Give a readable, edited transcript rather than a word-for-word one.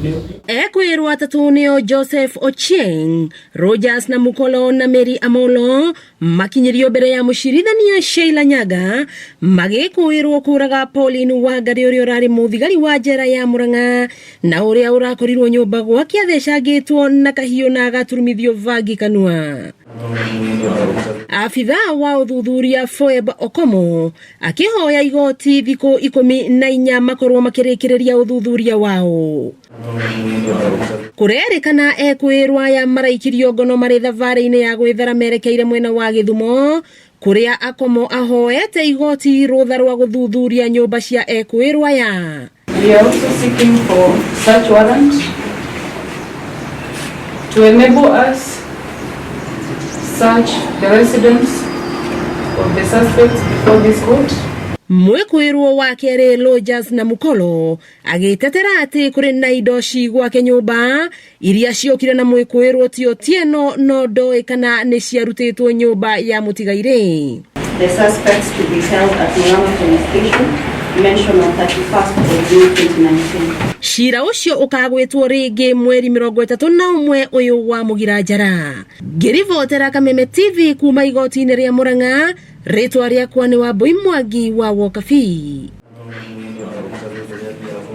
Ekwĩrwo atatũ nĩo Joseph Ochieng, Rogers na Mukolo na Mary Amolo makinyĩrio mbere ya mũcirithania Sheila Nyaga magĩkũĩrwo kũraga Pauline Wangari ũrĩa ũrarĩ mũthigari wa njera ya Murang'a na ũrĩa ũrakorirwo nyũmba gwake athecangĩtwo na kahiũ na agaturumithio bangi kanua. Abithaa wa ũthuthuria Foeb Okomo akĩhoya igoti thikũ 14 makorwo makĩrĩkĩrĩria ũthuthuria wao. Kũrerĩkana ekwĩrwo aya maraikirio ngono marĩ thabarĩ-inĩ ya gwĩthara merekeire mwena wa Gĩthumo kũrĩa Akomo ahoete igoti rũtha rwa gũthuthuria nyũmba cia ekwĩrwo aya. We are also seeking for search warrant to enable us search the residence of the suspects before this court. Mwĩkũĩrwo wa kerĩ Rogers na Mukolo agĩtetera atĩ kũrĩ na indo ci gwake nyũmba iria ciokire na mwĩkũĩrwo ti Otieno no ndoĩ kana nĩ ciarutĩtwo nyũmba ya mũtigairĩ. The suspects to be held at Murang'a Police Station mentioned on 31st of June 2019. Cira ũcio ũkagwĩtwo rĩngĩ mweri 31 ũyũ wa Mũgira Njara. Ngĩribotera Kameme TV kuma igoti-inĩ rĩa Murang'a, rĩtwa rĩakwa nĩ Wambui Mwangi wa Wokabi.